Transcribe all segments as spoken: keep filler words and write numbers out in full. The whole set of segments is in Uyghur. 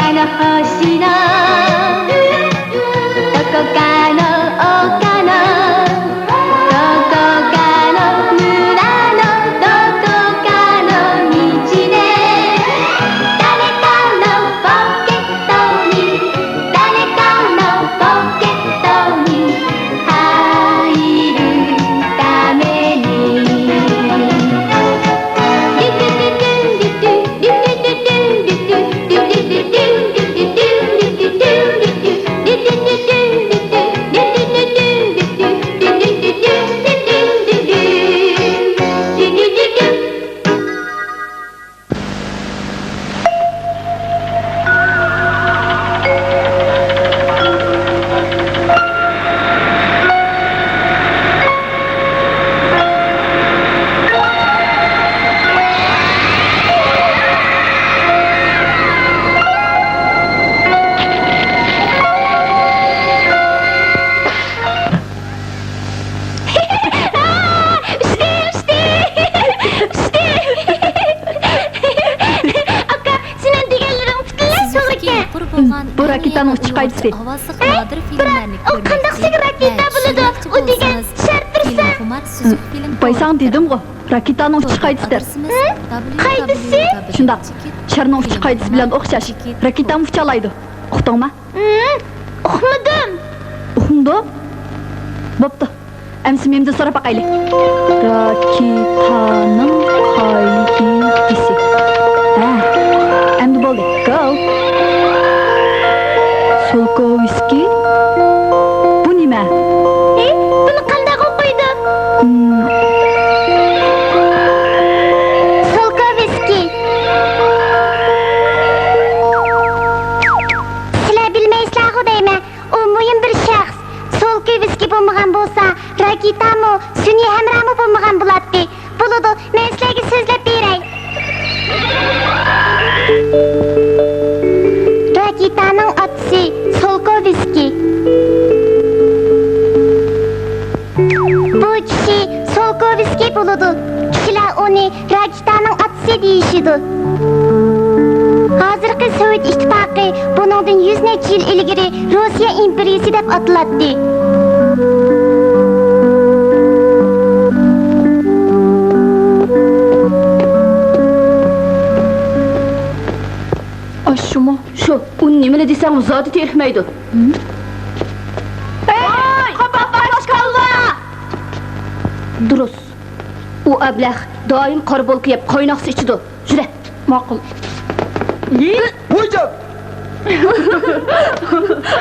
あの星のどこかの丘のどこかの村のどこかの道で誰かのポケットに誰かのポケットに入るためにئۈستى، ئۈستى، ئۈستى. ئاكا، سېنىڭ دېگەنلىرىڭ پۈتۈنلەي توغرىكەن. بۇ راكېتانىڭ ئۇچۇش قائىدىسى. بىراق ئۇ قانداقسى راكېتا بولىدۇ؟ ئۇ دېگەن شار تۇرسا. بايساڭ دېدىمغۇ، راكېتانىڭ ئۇچۇش قائىدىسى دەپ. قائىدىسى؟ شۇنداق، شارنىڭ ئۇچۇش قائىدىسى بىلەن ئوخشاش. راكېتامۇ ئۇچالايدۇ. ئۇقتۇڭما؟ ئۇقمىدىم. ئۇقمىدىڭ؟ بوپتۇ. ئەمسە مېنىڭدىن سوراپ باقايلى. راكېتانىڭ قائىدىسى. ھە، ئەمدى بولدى. گو. سولكوۋسكىي؟ بۇ نېمە؟ ھە؟ بۇنى قانداق ئوقۇيدۇ؟ سولكوۋسكىي. سىلەر بىلمەيسىلەرغۇ دەيمەن. ئۇ مۇھىم بىر شەخس. سولكوۋسكىي بولمىغان بولسا، راكېتامۇ، سۈنئىي ھەمراھمۇ بولمىغان بولاتتى. بولىدۇ، مەن سىلەرگە سۆزلەپ بېرەي. راكېتانىڭ ئاتىسى سولكوۋسكىي. بۇ كىشى سولكوۋسكىي بولىدۇ. كىشىلەر ئۇنى راكېتانىڭ ئاتىسى دېيىشىدۇ. ھازىرقى سوۋېت ئىتتىپاقى بۇنىڭدىن يۈز نەچچە يىل ئىلگىرى روسىيە ئىمپېرىيىسى دەپ ئاتىلاتتى. ئاشۇمۇ؟ شۇ، ئۇنى نېمىلا دېسەڭمۇ زادى تېرىكمەيدۇ. ھەي، قاپاق باش كاللا! دۇرۇس. ئۇ ئەبلەخ دائىم قارا بولكا يەپ، قايناق سۇ ئىچىدۇ. يۈرە. ماقۇل. ۋايجان!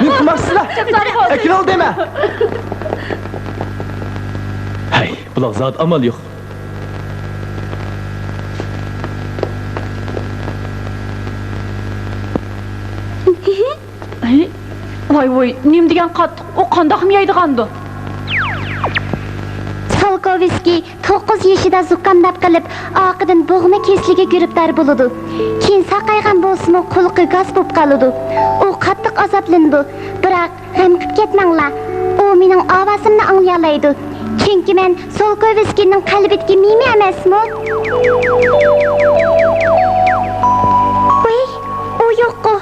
نېمە قىلماقچىسىلەر؟ ئەكېلىۋال دەيمەن. ھەي، بۇلارغا زادى ئامال يوق. ۋاي ۋۇي، نېمە دېگەن قاتتىق، ئۇ قانداقمۇ يەيدىغاندۇ؟ سالكوۋسكىي توققۇز يېشىدا زۇكامداپ قېلىپ، ئارقىدىن بوغما كېسىلىگە گىرىپتار بولىدۇ. كېيىن ساقايغان بولسىمۇ، قۇلىقى گاس بولۇپ قالىدۇ. ئۇ قاتتىق ئازابلىنىدۇ. بىراق، غەم قىپ كەتمەڭلار، ئۇ مېنىڭ ئاۋازىمنى ئاڭلىيالايدۇ. چۈنكى مەن سولكوۋسكىينىڭ قەلبىدىكى مىمى ئەمەسمۇ؟ ۋۇي، ئۇ يوققۇ.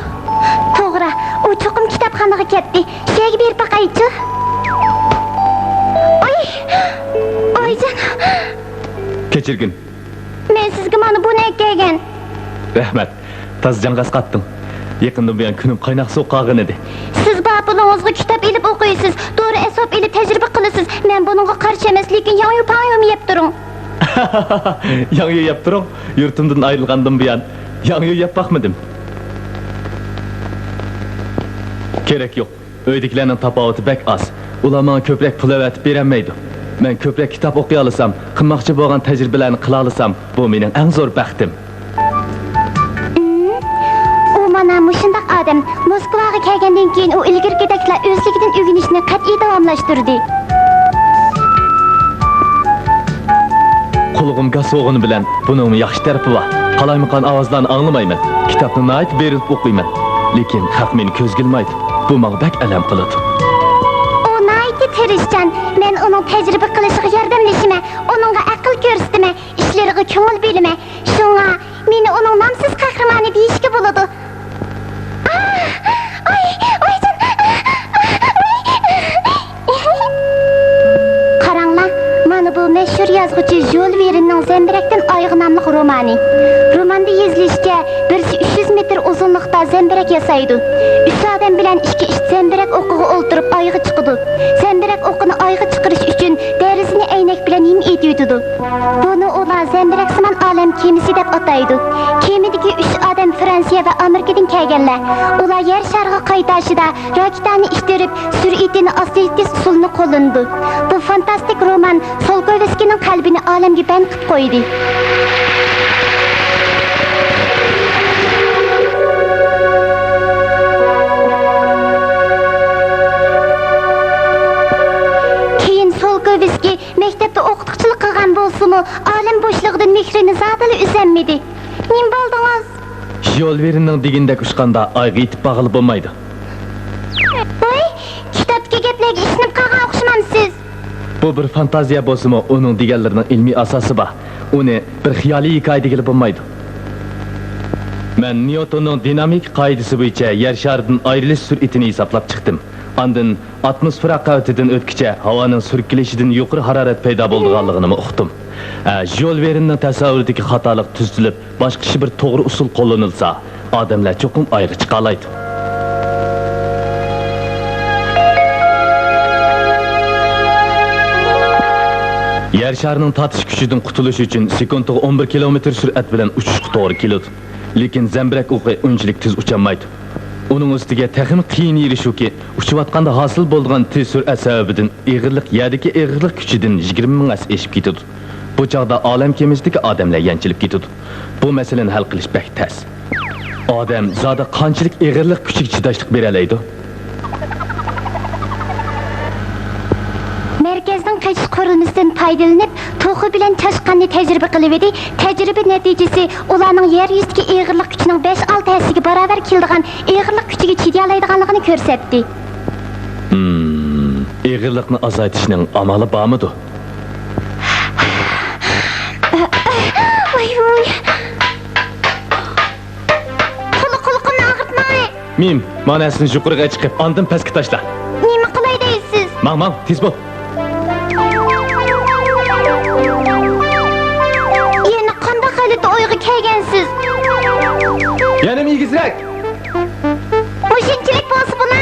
توغرا، ئۇ چوقۇم كىتابخانىغا كەتتى. شۇ يەرگە بېرىپ باقايچۇ. ئۇي، ئايجان. كەچۈرگىن. مەن سىزگە مانا بۇنى ئەكەلگەن. رەھمەت. تازا جانغا ئەسقاتتىڭ. يېقىندىن بۇيان كۈنۈم قايناق سۇغا قالغانىدى. سىز بار پۇلىڭىزغا كىتاب ئېلىپ ئوقۇيسىز، دورا ئەسۋاب ئېلىپ تەجرىبە قىلىسىز. مەن بۇنىڭغا قارشى ئەمەس، لېكىن ياڭيۇ پاڭيۇمۇ يەپ تۇرۇڭ. ياڭيۇ يەپ تۇرۇڭ؟ يۇرتۇمدىن ئايرىلغاندىن بۇيان ياڭيۇ يەپ باقمىدىم. كېرەك يوق. ئۆيدىكىلەرنىڭ تاپاۋىتى بەك ئاز. ئۇلار ماڭا كۆپرەك پۇل ئەۋەتىپ بېرەلمەيدۇ. مەن كۆپرەك كىتاب ئوقۇيالىسام، قىلماقچى بولغان تەجرىبىلەرنى قىلالىسام، بۇ مېنىڭ ئەڭ زور بەختىم. ئۇ مانا مۇشۇنداق ئادەم. موسكۋاغا كەلگەندىن كېيىن ئۇ ئىلگىرىكىدەكلا ئۆزلۈكىدىن ئۆگىنىشنى قەتئىي داۋاملاشتۇردى. قۇلىقىم گاس بولغىنى بىلەن بۇنىڭمۇ ياخشى تەرىپى بار. قالايمىقان ئاۋازلارنى ئاڭلىمايمەن. كىتابنى ناھايىتى بېرىلىپ ئوقۇيمەن. لېكىن خەق مېنى كۆزگە ئىلمايدۇ. بۇ ماڭا بەك ئەلەم قىلىدۇ. ئۇ ناھايىتى تىرىشچان. مەن ئۇنىڭ تەجرىبە قىلىشىغا ياردەملىشىمەن، ئۇنىڭغا ئەقىل كۆرسىتىمەن، ئىشلىرىغا كۆڭۈل بۆلىمەن. شۇڭا مېنى ئۇنىڭ نامسىز قەھرىمانى دېيىشكە بولىدۇ. ئا، يازغۇچى ژۇل ۋېرننىڭ زەمبىرەكتىن ئايىغى ناملىق رومانى. روماندا يېزىلىشىچە، بىرسى ئۈچ يۈز مېتىر ئۇزۇنلۇقتا زەمبىرەك ياسايدۇ. ئۈچ ئادەم بىلەن ئىككى ئىت زەمبىرەك ئوقىغا ئولتۇرۇپ ئايغا چىقىدۇ. زەمبىرەك ئوقىنى ئايغا چىقىرىش ئۈچۈن دېرىزىنى ئەينەك بىلەن ھىم ئېتىۋېتىدۇ. بۇنى ئۇلار زەمبىرەكسىمان ئالەم كېمىسى دەپ ئاتايدۇ. كېمىدىكى ئۈچ ئادەم فرانسىيە ۋە ئامېرىكىدىن كەلگەنلەر. ئۇلار يەر شارىغا قايتارشىدا راكېتانى ئىتتىرىپ، سۈرئىتىنى ئاستىلىتىس ئۇسۇلىنى قوللىنىدۇ. بۇ فانتاستىك رومان سولكوۋسكىنىڭ قەلبىنى ئالەمگە بەند قىلىپ قويدى. كېيىن سولكوۋسكىي مەكتەپتە ئوقۇتقۇچىلىق قىلغان بولسىمۇ، ئالەم بوشلۇقىدىن مېھرىنى زادىلا ئۈزەلمىدى. نېمە بولدىڭىز؟ ژۇل ۋېرننىڭ دېگىنىدەك ئۇچقاندا ئايغا يېتىپ بارغىلى بولمايدۇ. ۋاي، كىتابتىكى گەپلەرگە ئىشىنىپ قالغان ئوخشىمامسىز؟ بۇ بىر فانتازىيە بولسىمۇ، ئۇنىڭ دېگەنلىرىنىڭ ئىلمىي ئاساسى بار. ئۇنى بىر خىيالىي ھېكايە دېگىلى بولمايدۇ. مەن نيۇتوننىڭ دىنامىكا قائىدىسى بويىچە يەر شارىدىن ئايرىلىش سۈرئىتىنى ھېسابلاپ چىقتىم. ئاندىن ئاتموسفېرا قەۋىتىدىن ئۆتكۈچە ھاۋانىڭ سۈركىلىشىدىن يۇقىرى ھارارەت پەيدا بولىدىغانلىقىنىمۇ ئۇقتۇم. ھە، ژۇل ۋېرننىڭ تەسەۋۋۇرىدىكى خاتالىق تۈزىتىلىپ، باشقىچە بىر توغرا ئۇسۇل قوللىنىلسا، ئادەملەر چوقۇم ئايغا چىقالايدۇ. يەر شارىنىڭ تارتىش كۈچىدىن قۇتۇلۇش ئۈچۈن سېكۇنتىغا ئون بىر كىلومېتىر سۈرئەت بىلەن ئۇچۇشقا توغرا كېلىدۇ. لېكىن زەمبىرەك ئوقى ئۇنچىلىك تېز ئۇچالمايدۇ. ئۇنىڭ ئۈستىگە تېخىمۇ قىيىن يېرى شۇكى، ئۇچۇۋاتقاندا ھاسىل بولىدىغان تېز سۈرئەت سەۋەبىدىن ئېغىرلىق يەردىكى ئېغىرلىق كۈچىدىن يىگىرمە مىڭ ھەسسە ئېشىپ كېتىدۇ. بۇ چاغدا ئالەم كېمىسىدىكى ئادەملەر يەنچىلىپ كېتىدۇ. بۇ مەسىلىنى ھەل قىلىش بەك تەس. ئادەم زادى قانچىلىك ئېغىرلىق كۈچىگە چىداشلىق بېرەلەيدۇ؟ مەركەزنىڭ قېچىش قۇرۇلمىسىدىن پايدىلىنىپ، توخۇ بىلەن چاشقاننى تەجرىبە قىلىۋىدى. تەجرىبە نەتىجىسى ئۇلارنىڭ يەر يۈزىدىكى ئېغىرلىق كۈچىنىڭ بەش-ئالتە ھەسسىگە باراۋەر كېلىدىغان ئېغىرلىق كۈچىگە چىدىيالايدىغانلىقىنى كۆرسەتتى. ھىم، ئېغىرلىقنى ئازايتىشنىڭ ئامالى بارمىدۇ؟ ۋاي، ۋاي. قۇلىقىمنى ئاغرىتماي. مىم، مانا سىز يۇقىرىغا چىقىپ، ئاندىن پەسكە تاشلا. نېمە قىلاي دەيسىز؟ ماڭ، ماڭ، تېز بول. يەنە قانداق غەلىتە ئويغا كەلگەنسىز؟ يەنىمۇ ئېگىزرەك. مۇشۇنچىلىك بولسا بولا.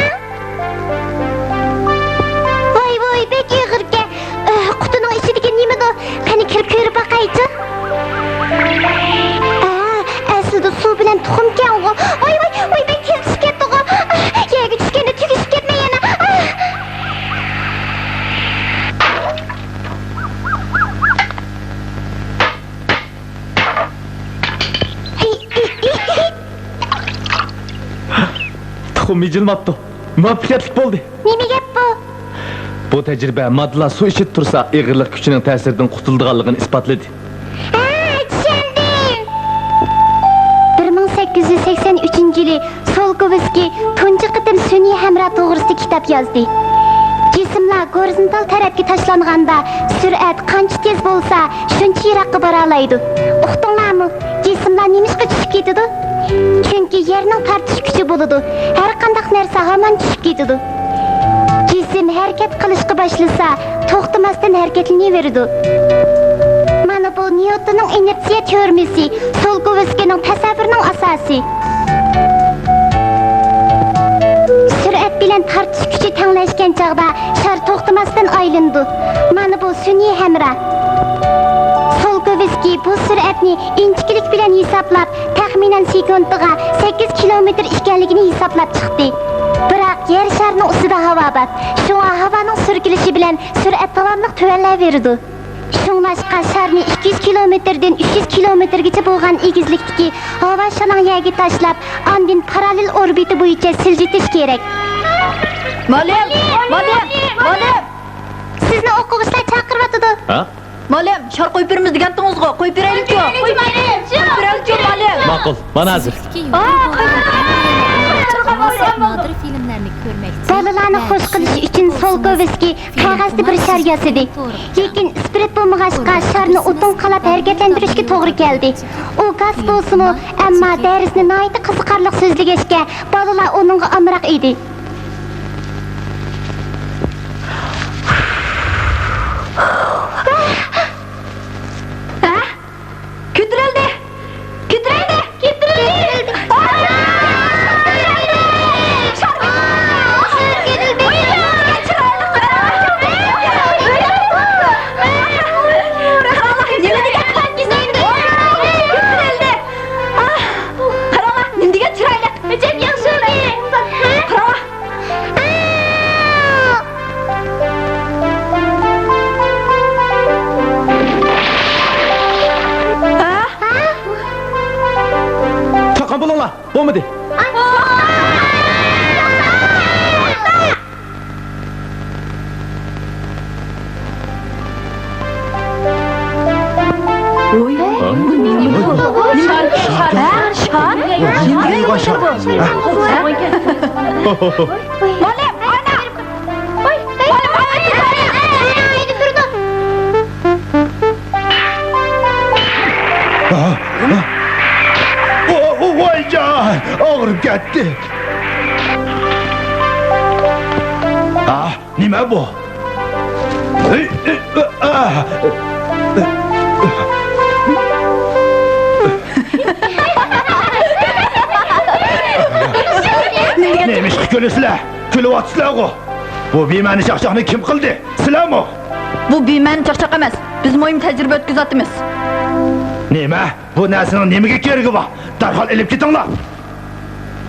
ۋاي، ۋاي، بەك ئېغىركەن. ئۆھ، قۇتىنىڭ ئىچىدىكى نېمىدۇ؟ قېنى، كىرىپ كۆرۈپ باقايچۇ. ئە، ئەسلىدە سۇ بىلەن تۇخۇمكەنغۇ. ۋاي، ۋاي، ۋاي، بەك تېز چۈشۈپ كەتتىغۇ. ئاھ، يەرگە چۈشكەندە تۈگىشىپ كەتمەي يەنە. ئاھ. تۇخۇم مىجىلماپتۇ. مۇۋەپپەقىيەتلىك بولدى. نېمە گەپ بۇ؟ بۇ تەجرىبە ماددىلار سۇ ئىچىدە تۇرسا، ئېغىرلىق كۈچىنىڭ تەسىرىدىن قۇتۇلىدىغانلىقىنى ئىسپاتلىدى. ھە، چۈشەندىم. بىر مىڭ سەككىز يۈز سەكسەن ئۈچىنچى يىلى سولكوۋسكىي تۇنجى قېتىم سۈنئىي ھەمراھ توغرىسىدا كىتاب يازدى. جىسىملار گورىزونتال تەرەپكە تاشلانغاندا سۈرئەت قانچە تېز بولسا، شۇنچە يىراققا بارالايدۇ. ئۇقتۇڭلارمۇ؟ جىسىملار نېمىشقا چۈشۈپ كېتىدۇ؟ چۈنكى يەرنىڭ تارتىش كۈچى بولىدۇ. ھەر قانداق نەرسە ھامان چۈشۈپ كېتىدۇ. جىسىم ھەرىكەت قىلىشقا باشلىسا، توختىماستىن ھەرىكەتلىنىۋېرىدۇ. مانا بۇ نيۇتوننىڭ ئىنېرتسىيە تېئورېمىسى، سولكوۋسكىينىڭ تەسەۋۋۇرىنىڭ ئاساسى. سۈرئەت بىلەن تارتىش كۈچى تەڭلەشكەن چاغدا شار توختىماستىن ئايلىنىدۇ. مانا بۇ سۈنئىي ھەمراھ. سولكوۋسكىي بۇ سۈرئەتنى ئىنچىكىلىك بىلەن ھېسابلاپ، تەخمىنەن سېكۇنتىغا سەككىز كىلومېتىر ئىكەنلىكىنى ھېسابلاپ چىقتى. بىراق يەر شارىنىڭ ئۈستىدە ھاۋا بار، شۇڭا ھاۋانىڭ سۈركىلىشى بىلەن سۈرئەت داۋاملىق تۆۋەنلەۋېرىدۇ. شۇڭلاشقا شارنى ئىككى يۈز كىلومېتىردىن ئۈچ يۈز كىلومېتىرگىچە بولغان ئېگىزلىكتىكى ھاۋا شالاڭ يەرگە تاشلاپ، ئاندىن پاراللېل ئوربىتا بويىچە سىلجىتىش كېرەك. مۇئەللىم! مۇئەللىم! مۇئەللىم! سىزنى ئوقۇغۇچىلار چاقىرىۋاتىدۇ. ھە؟ مۇئەللىم، شار قويۇپ بېرىمىز دېگەنتىڭىزغۇ، قويۇپ بېرەيلىچۇ؟ قويۇپ بېرەيلىچۇ، مۇئەللىم؟ ماقۇل، مانا ھازىر. بالىلارنى خوش قىلىش ئۈچۈن سولكوۋسكىي قەغەزدە بىر شار ياسىدى. لېكىن ئىسپىرت بولمىغاچقا، شارنى ئوتۇن قالاپ ھەرىكەتلەندۈرۈشكە توغرا كەلدى. ئۇ گاس بولسىمۇ، ئەمما دەرسنى ناھايىتى قىزىقارلىق سۆزلىگەچكە، بالىلار ئۇنىڭغا ئامراق ئىدى. مۇئەللىم، ئانا! ۋاي، مۇئەللىم، ئانا! ۋايجان، ئاغرىپ كەتتى. نېمە بۇ؟ نېمىشقا كۈلىسىلەر؟ كۈلۈۋاتىسىلەرغۇ. بۇ بىمەنە چاقچاقنى كىم قىلدى؟ سىلەرمۇ؟ بۇ بىمەنە چاقچاق ئەمەس. بىز مۇھىم تەجرىبە ئۆتكۈزۈۋاتىمىز. نېمە؟ بۇ نەرسىنىڭ نېمىگە كېرىكى بار؟ دەرھال ئېلىپ كېتىڭلار.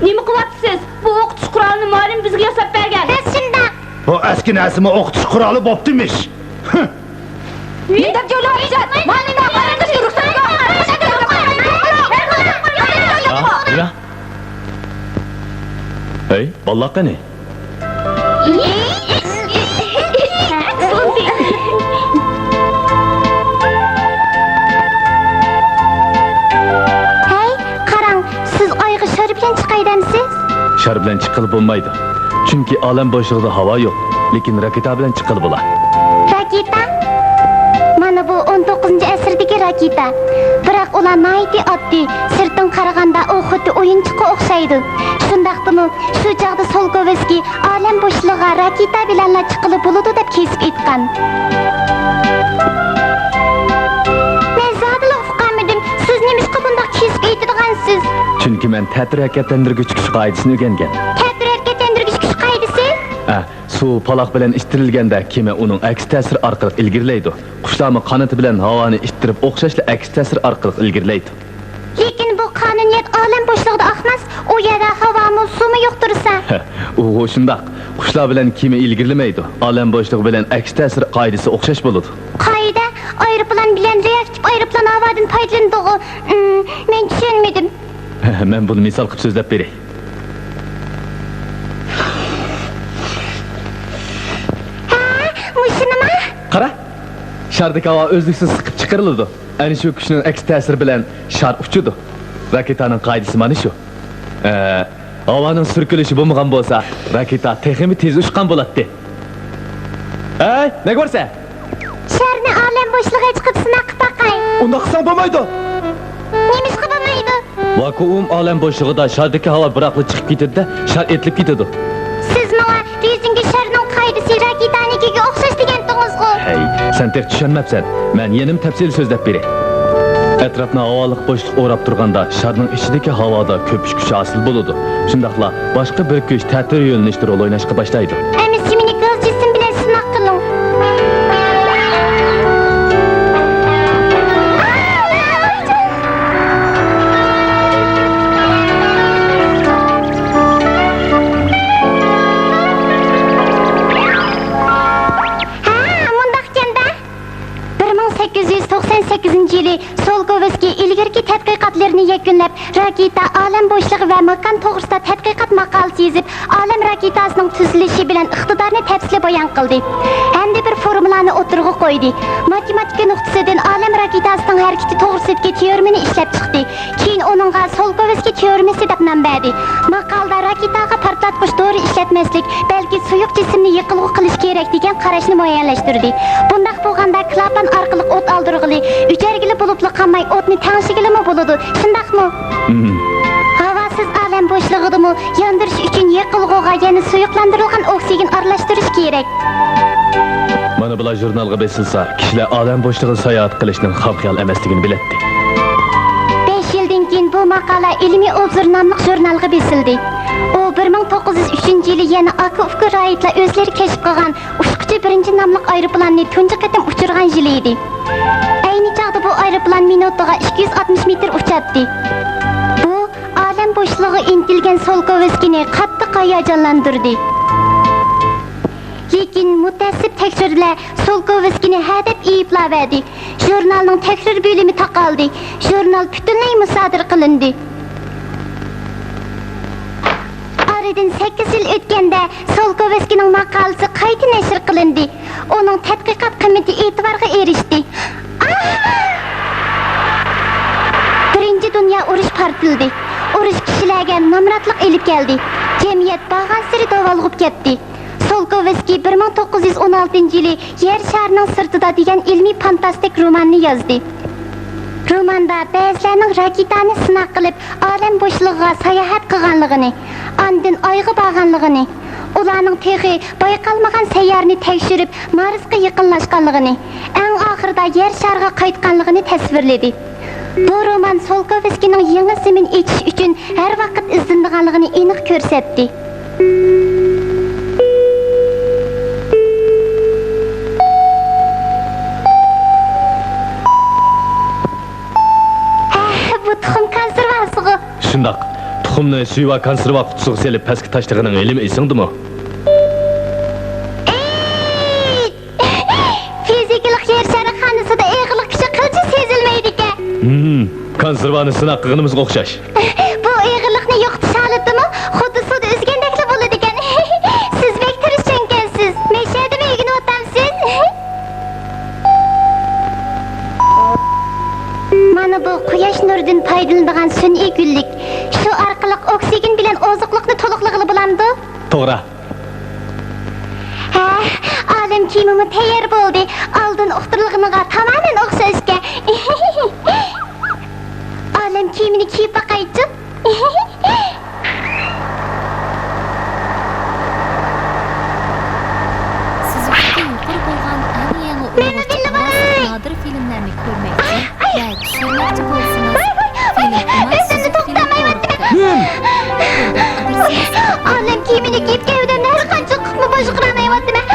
نېمە قىلىۋاتىسىز؟ بۇ ئوقۇتۇش قورالىنى مۇئەللىم بىزگە ياساپ بەرگەن. بەس شۇنداق. بۇ ئەسكى نەرسىمۇ ئوقۇتۇش قورالى بوپتىمىش. ھە. نېمە دەپ جۆيلەۋاتىسىز؟ مانا مېنىڭ قارىتىشقا رۇخسەت يوق. ھە؟ نېمە؟ ھەي، بالىلار قېنى؟ ھەي، قاراڭ، سىز ئايغا شار بىلەن چىقاي دەمسىز؟ شار بىلەن چىققىلى بولمايدۇ. چۈنكى ئالەم بوشلۇقىدا ھاۋا يوق. لېكىن راكېتا بىلەن چىققىلى بولا. راكېتا؟ مانا بۇ ئون توققۇزىنچى ئەسىردىكى راكېتا. بىراق ئۇلار ناھايىتى ئاددىي، سىرتتىن قارىغاندا ئۇ خۇددى ئويۇنچۇققا ئوخشايدۇ. شۇنداقتىمۇ، شۇ چاغدا سولكوۋسكىي ئالەم بوشلۇقىغا راكېتا بىلەنلا چىققىلى بولىدۇ دەپ كېسىپ ئېيتقان. مەن زادىلا ئۇقالمىدىم، سىز نېمىشقا بۇنداق كېسىپ ئېيتىدىغانسىز؟ چۈنكى مەن تەتۈر ھەرىكەتلەندۈرگۈچ كۈچ قائىدىسىنى ئۆگەنگەن. تەتۈر ھەرىكەتلەندۈرگۈچ كۈچ قائىدىسى؟ ئە، سۇ پالاق بىلەن ئىتتىرىلگەندە، كېمە ئۇنىڭ ئەكس تەسىرى ئارقىلىق ئىلگىرىلەيدۇ. قۇشلارمۇ قانىتى بىلەن ھاۋانى ئىتتىرىپ ئوخشاشلا ئەكس تەسىر ئارقىلىق ئىلگىرىلەيدۇ. لېكىن بۇ قانۇنىيەت ئالەم بوشلۇقىدا ئاقماس، ئۇ يەردە ھاۋامۇ، سۇمۇ يوق تۇرسا. ئۇغۇ شۇنداق. قۇشلار بىلەن كېمە ئىلگىرىلىمەيدۇ. ئالەم بوشلۇقى بىلەن ئەكس تەسىر قائىدىسى ئوخشاش بولىدۇ. قائىدە، ئايروپىلان بىلەن رېئاكتىپ ئايروپىلان ھاۋادىن پايدىلىنىدىغۇ. ئىم، مەن چۈشەنمىدىم. مەن بۇنى مىسال قىلىپ سۆزلەپ بېرەي. ھە، مۇشۇنىما؟ قارا، شاردىكى ھاۋا ئۈزلۈكسىز سىقىپ چىقىرىلىدۇ. ئەنە شۇ كۈچنىڭ ئەكس تەسىرى بىلەن شار ئۇچىدۇ. راكېتانىڭ قائىدىسى مانا شۇ. ئە، ھاۋانىڭ سۈركىلىشى بولمىغان بولسا، راكېتا تېخىمۇ تېز ئۇچقان بولاتتى. ھەي، نەگە بارسەن؟ شارنى ئالەم بوشلۇقىغا چىقىپ سىناق قىلىپ باقاي. ئۇنداق قىلساڭ بولمايدۇ. نېمىشقا بولمايدۇ؟ ۋاكۇئۇم ئالەم بوشلۇقىدا شاردىكى ھاۋا بىراقلا چىقىپ كېتىدۇ-دە، شار ئېتىلىپ كېتىدۇ. سىز ماڭا رېزىنكە شارنىڭ قائىدىسى راكېتانىڭكىگە ئوخشاش دېگەنتىڭىزغۇ؟ ھەي، سەن تېخى چۈشەنمەپسەن. مەن يەنىمۇ تەپسىلىي سۆزلەپ بېرەي. ئەتراپنى ھاۋالىق بوشلۇق ئوراپ تۇرغاندا، شارنىڭ ئىچىدىكى ھاۋادا كۆپۈش كۈچى ھاسىل بولىدۇ. شۇنداقلا باشقا بىر كۈچ تەتۈر يۆنىلىشتە رول ئويناشقا باشلايدۇ. ئەمىسە مېنى گاز جىسىم بىلەن سىناق قىلىڭ. ھە، مۇنداقكەن-دە. بىر مىڭ سەككىز يۈز توقسان سەككىزىنچى يىلى سولكوۋسكىي ئىلگىرىكى تەتقىقاتلىرىنى يەكۈنلەپ، راكېتا ئالەم بوشلۇقى ۋە ماكان توغرىسىدا تەتقىقات ماقالىسى يېزىپ، ئالەم راكېتاسىنىڭ تۈزۈلۈشى بىلەن ئىقتىدارىنى تەپسىلىي بايان قىلدى ھەمدە بىر فورمۇلانى ئوتتۇرىغا قويدى. ماتېماتىكا نۇقتىسىدىن ئالەم راكېتاسىنىڭ ھەرىكىتى توغرىسىدىكى تېئورېمىنى ئىشلەپ چىقتى. كېيىن ئۇنىڭغا سولكوۋسكىي تېئورېمىسى دەپ نام بەردى. ماقالىدە راكېتاغا پارتلاتقۇچ دورا ئىشلەتمەسلىك، بەلكى سۇيۇق جىسىمنى يېقىلغۇ قىلىش كېرەك دېگەن قاراشنى مۇئەييەنلەشتۈردى. بۇنداق بولغاندا كلاپان ئارقىلىق ئوت ئالدۇرغىلى، ئۆچەرگىلى بولۇپلا قالماي، ئوتنى تەڭشىگىلىمۇ بولىدۇ، شۇنداقمۇ؟ مم. ھاۋاسىز ئالەم بوشلۇقىدىمۇ ياندۇرۇش ئۈچۈن يېقىلغۇغا يەنە سۇيۇقلاندۇرۇلغان ئوكسىگېن ئارىلاشتۇرۇش كېرەك. مانا بۇلار ژۇرنالغا بېسىلسا، كىشىلەر ئالەم بوشلۇقىدا ساياھەت قىلىشنىڭ خام خىيال ئەمەسلىكىنى بىلەتتى. بەش يىلدىن كېيىن بۇ ماقالە ئىلمىي ئوبزور ناملىق ژۇرنالغا بېسىلدى. ئۇ بىر مىڭ توققۇز يۈز ئۈچىنچى يىلى يەنە ئاكا-ئۇكا راھىتلار ئۆزلىرى كەشىپ قىلغان ئۇچقۇچى بىرىنچى ناملىق ئايروپىلاننى تۇنجى قېتىم ئۇچۇرغان يىلى ئىدى. ئەينى چاغدا بۇ ئايروپىلان مىنۇتىغا ئىككى يۈز ئاتمىش مېتىر ئۇچاتتى. بۇ ئالەم بوشلۇقىغا ئىنتىلگەن سولكوۋسكىينى قاتتىق ھاياجانلاندۇردى. لېكىن مۇتەئەسسىپ تەكشۈرۈلەر سولكوۋسكىينى ھەدەپ ئەيىبلەۋەردى. ژۇرنالنىڭ تەكشۈرۈش بۆلۈمى تاقالدى. ژۇرنال پۈتۈنلەي مۇسادىرە قىلىندى. ئارىدىن سەككىز يىل ئۆتكەندە، سولكوۋسكىينىڭ ماقالىسى قايتا نەشر قىلىندى. ئۇنىڭ تەتقىقات قىممىتى ئېتىبارغا ئېرىشتى. بىرىنچى دۇنيا ئۇرۇشى پارتلىدى. ئۇرۇش كىشىلەرگە نامراتلىق ئېلىپ كەلدى. جەمئىيەت بارغانسېرى داۋالغۇپ كەتتى. سولكوۋسكىي بىر مىڭ توققۇز يۈز ئون ئالتىنچى يىلى يەر شارىنىڭ سىرتىدا دېگەن ئىلمىي فانتاستىك روماننى يازدى. روماندا بەزىلەرنىڭ راكېتانى سىناق قىلىپ، ئالەم بوشلۇقىغا ساياھەت قىلغانلىقىنى، ئاندىن ئايغا بارغانلىقىنى، ئۇلارنىڭ تېخى بايقالمىغان سەييارىنى تەكشۈرۈپ، مارسقا يېقىنلاشقانلىقىنى، ئەڭ ئاخىرىدا يەر شارىغا قايتقانلىقىنى تەسۋىرلىدى. بۇ رومان سولكوۋسكىينىڭ يېڭى زېمىن ئېچىش ئۈچۈن ھەر ۋاقىت ئىزدىنىدىغانلىقىنى ئېنىق كۆرسەتتى. ھە، بۇ تۇخۇم كونسېرۋاسىغۇ. شۇنداق. تۇخۇمنى سۈيىۋا كونسېرۋا قۇتىسىغا سېلىپ پەسكە تاشلىغىنىڭ ھېلىمۇ ئېسىڭدىمۇ؟ ئېيت! فىزىكىلىق يەر شارى خانىسىدا ئېغىرلىق كۈچى قىلچە سېزىلمەيدىكەن. ھىم، كونسېرۋانى سىناق قىلغىنىمىزغا ئوخشاش. بۇ ئېغىرلىقنى يوقىتىش ھالىتىمۇ خۇددى سۇدا ئۈزگەندەكلا بولىدىكەن. سىز بەك تىرىشچانكەنسىز. مەشەدىمۇ ئۆگىنىۋاتامسىز؟ مانا بۇ قۇياش نۇرىدىن پايدىلىنىدىغان سۈنئىي گۈللۈك. شۇ ئارقىلىق ئوكسىگېن بىلەن ئوزۇقلۇقنى تولۇقلىغىلى بولامدۇ؟ توغرا. ھە، ئالەم كىيىمىمۇ تەييار بولدى. ئالدىن ئۇقتۇرۇلغىنىغا تامامەن ئوخشاشكەن. ئالەم كىيىمىنى كىيىپ باقايچۇ. سىز ئۈچكە يۇقىرى بولغان ئەڭ يېڭى ئۇيغۇرچە ئاۋازلىق نادىر فىلىملەرنى كۆرمەكچى ۋە چۈشۈرمەكچى بولسىڭىز، فىلىم ئىماج سۈزۈك فىلىم تورىغا كىرىڭ. ئالەم كىيىمىنى كىيىپ، گەۋدەمنى ھەر قانچە قىپمۇ باشقۇرالمايۋاتىمەن.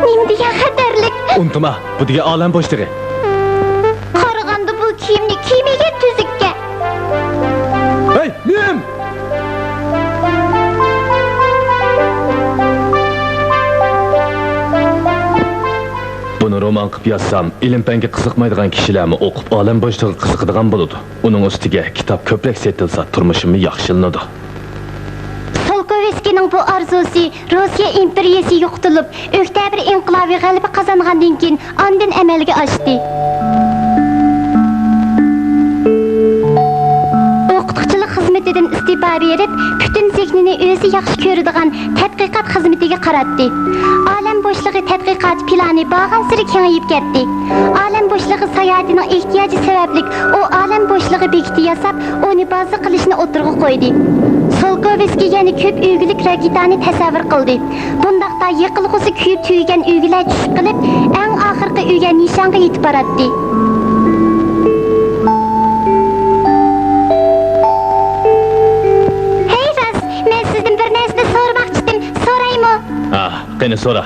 نېمە دېگەن خەتەرلىك! ئۇنتۇما، بۇ دېگەن ئالەم بوشلۇقى. قارىغاندا بۇ كىيىمنى كىيمىگەن تۈزۈككەن. ھەي، نېمە؟ بۇنى رومان قىلىپ يازسام، ئىلىم-پەنگە قىزىقمايدىغان كىشىلەرمۇ ئوقۇپ، ئالەم بوشلۇقىغا قىزىقىدىغان بولىدۇ. ئۇنىڭ ئۈستىگە كىتاب كۆپرەك سېتىلسا، تۇرمۇشۇممۇ ياخشىلىنىدۇ. سولكوۋسكىينىڭ بۇ ئارزۇسى روسىيە ئىمپېرىيىسى يوقىتىلىپ، ئۆكتەبىر ئىنقىلابى غەلىبە قازانغاندىن كېيىن ئاندىن ئەمەلگە ئاشتى. ئوقۇتقۇچىلىق خىزمىتىدىن ئىستېپا بېرىپ، پۈتۈن زېھنىنى ئۆزى ياخشى كۆرىدىغان تەتقىقات خىزمىتىگە قاراتتى. ئالەم بوشلۇقى تەتقىقات پىلانى بارغانسېرى كېڭىيىپ كەتتى. ئالەم بوشلۇقى ساياھىتىنىڭ ئېھتىياجى سەۋەبلىك، ئۇ ئالەم بوشلۇقى بېكىتى ياساپ، ئۇنى بازا قىلىشنى ئوتتۇرىغا قويدى. سولكوۋسكىي يەنە كۆپ ئۈلگىلىك راكېتانى تەسەۋۋۇر قىلدى. بۇنداقتا يېقىلغۇسى كۆيۈپ تۈگىگەن ئۈلگىلەر چۈشۈپ قېلىپ، ئەڭ ئاخىرقى ئۈلگە نىشانغا يېتىپ باراتتى. ھەي راست، مەن سىزدىن بىر نەرسىنى سورىماقچىدىم، سورايمۇ؟ ھا، قېنى سورا.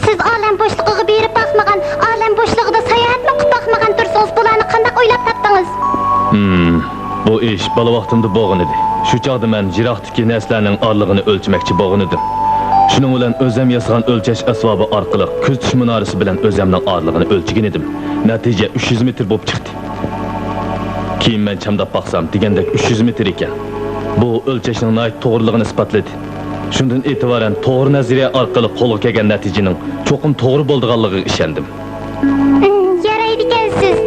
سىز ئالەم بوشلۇقىغا بېرىپ باقمىغان، ئالەم بوشلۇقىدا ساياھەتمۇ قىلىپ باقمىغان تۇرسىڭىز، بۇلارنى قانداق ئويلاپ تاپتىڭىز؟ ھىم، بۇ ئىش بالا ۋاقتىمدا بولغانىدى. شۇ چاغدا مەن يىراقتىكى نەرسىلەرنىڭ ئارىلىقىنى ئۆلچىمەكچى بولغانىدىم. شۇنىڭ بىلەن ئۆزەم ياسىغان ئۆلچەش ئەسۋابى ئارقىلىق كۆزىتىش مۇنارىسى بىلەن ئۆزەمنىڭ ئارىلىقىنى ئۆلچىگەنىدىم. نەتىجە ئۈچ يۈز مېتىر بولۇپ چىقتى. كېيىن مەن چامداپ باقسام، دېگەندەك ئۈچ يۈز مېتىر ئىكەن. بۇ ئۆلچەشنىڭ ناھايىتى توغرىلىقىنى ئىسپاتلىدى. شۇندىن ئېتىبارەن توغرا نەزەرىيە ئارقىلىق قولغا كەلگەن نەتىجىنىڭ چوقۇم توغرا بولىدىغانلىقىغا ئىشەندىم. يارايدىكەنسىز.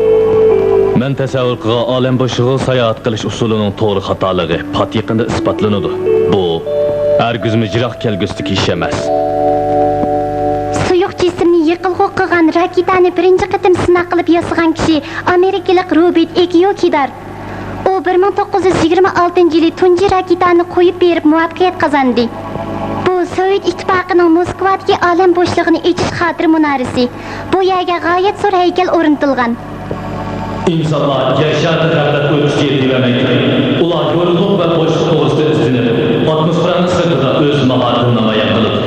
مەن تەسەۋۋۇر قىلغان ئالەم بوشلۇقىغا ساياھەت قىلىش ئۇسۇلىنىڭ توغرا خاتالىقى پات يېقىندا ئىسپاتلىنىدۇ. بۇ ھەرگىزمۇ يىراق كەلگۈسىدىكى ئىش ئەمەس. سۇيۇق جىسىمنى يېقىلغۇ قىلغان راكېتانى بىرىنچى قېتىم سىناق قىلىپ ياسىغان كىشى ئامېرىكىلىق روبېرت ئېكيوكىدار. ئۇ بىر مىڭ توققۇز يۈز يىگىرمە ئالتىنچى يىلى تۇنجى راكېتانى قويۇپ بېرىپ مۇۋەپپەقىيەت قازاندى. بۇ سوۋېت ئىتتىپاقىنىڭ موسكۋادىكى ئالەم بوشلۇقىنى ئېچىش خاتىرە مۇنارىسى. بۇ يەرگە غايەت زور ھەيكەل ئورنىتىلغان. ئىنسانلار يەر شارىدا غەپلەت ئۇيقۇسىغا يېتىۋەرمەيدۇ. ئۇلار يورۇقلۇق ۋە بوشلۇق توغرىسىدا ئىزدىنىپ، ئاتموسفېرانىڭ سىرتىدا ئۆز ماھارىتىنى نامايان قىلىدۇ.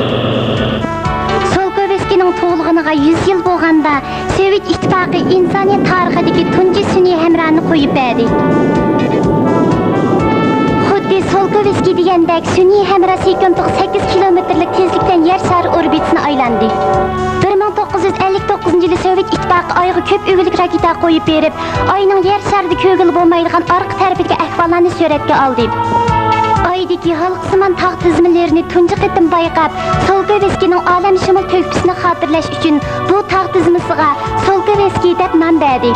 سولكوۋسكىينىڭ تۇغۇلغىنىغا يۈز يىل بولغاندا، سوۋېت ئىتتىپاقى ئىنسانىيەت تارىخىدىكى تۇنجى سۈنئىي ھەمراھنى قويۇپ بەردى. خۇددى سولكوۋسكىي دېگەندەك، سۈنئىي ھەمراھ سېكۇنتىغا سەككىز كىلومېتىرلىك تېزلىك بىلەن يەر شارى ئوربىتىسىنى ئايلاندى. بىر مىڭ توققۇز يۈز ئەللىك توققۇزىنچى يىلى سوۋېت ئىتتىپاقى ئايغا كۆپ ئۈگۈلۈك راكېتا قويۇپ بېرىپ، ئاينىڭ يەر شارىدا كۆرگىلى بولمايدىغان ئارقا تەرىپىدىكى ئەھۋاللارنى سۈرەتكە ئالدى. ئايدىكى ھالقىسىمان تاغ تىزمىلىرىنى تۇنجى قېتىم بايقاپ، سولكوۋسكىينىڭ ئالەمشۇمۇل تۆھپىسىنى خاتىرىلەش ئۈچۈن بۇ تاغ تىزمىسىغا سولكوۋسكىي دەپ نام بەردى.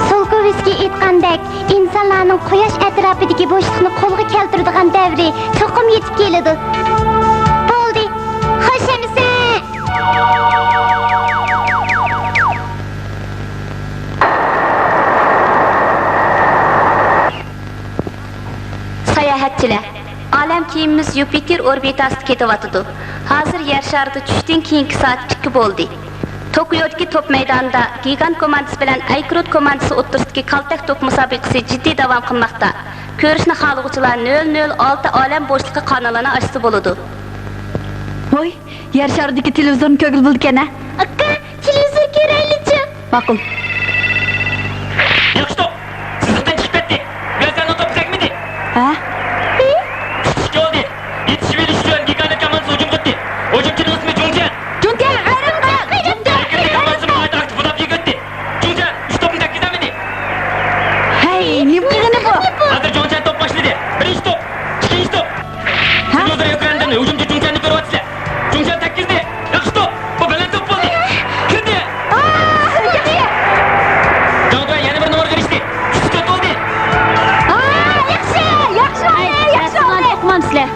سولكوۋ بىزگە ئېيتقاندەك، ئىنسانلارنىڭ قۇياش ئەتراپىدىكى بوشلۇقنى قولغا كەلتۈرىدىغان دەۋرى چوقۇم يېتىپ كېلىدۇ. بولدى، خوش ئەمىسە! ساياھەتچىلەر، ئالەم كېمىمىز يۇپىتېر ئوربىتاسىدا كېتىۋاتىدۇ. ھازىر يەر شارىدا چۈشتىن كېيىنكى سائەت ئىككى بولدى. توكيودىكى توپ مەيدانىدا گىگانت كوماندىسى بىلەن ئەيكروت كوماندىسى ئوتتۇرىسىدىكى كالتەك توپ مۇسابىقىسى جىددىي داۋام قىلماقتا. كۆرۈشنى خالىغۇچىلار نۆل نۆل ئالتە ئالەم بوشلۇقى قانىلىنى ئاچسا بولىدۇ. ھوي، يەر شارىدىكى تېلېۋىزورنى كۆرگىلى بولىدىكەن-ە. ئاكا، تېلېۋىزور كۆرەيلىچۇ؟ ماقۇل. ياخشى توپ! سىزىقتىن چىقىپ كەتتى. بىلەن سەننىڭ توپى تەگمىدى. ھە؟ تۇتۇشقا بولدى. يېتىشىۋېلىش ئۈچۈن گىگانت كوماندىسى ھۇجۇم قىلدى. ھۇجۇمچىنىڭ ئىسمى جۇڭچيەن. جۇڭچيەن، ھەيران قالدىم. ئەركىنلىك كوماندىسى ناھايىتى ئاكتىپ مۇداپىئە كۆرسىتتى. جۇڭچيەن ئۈچ توپنى تەگكۈزەلمىدى. ھەي، نېمە قىلغىنى بۇ؟ ھازىر جۇڭچيەن توپ باشلىدى. بىرىنچى توپ، ئىككىنچى توپ. ھە؟ سىز ھازىر ئېكراندىن ھۇجۇمچى جۇڭچيەننى كۆرۈۋاتىسىلەر. جۇڭچيەن تەگكۈزدى. ياخشى توپ. بۇ بەلەن توپ بولدى. كىردى. ئاھ، ياخشى. جاڭ دۇەن يەنە بىر نومۇرغا ئېرىشتى. ئۈچ تۆت بولدى. ئاھ، ياخشى، ياخشى ئوينىدى، ياخشى ئوينىدى. ئۇقمامسىلەر.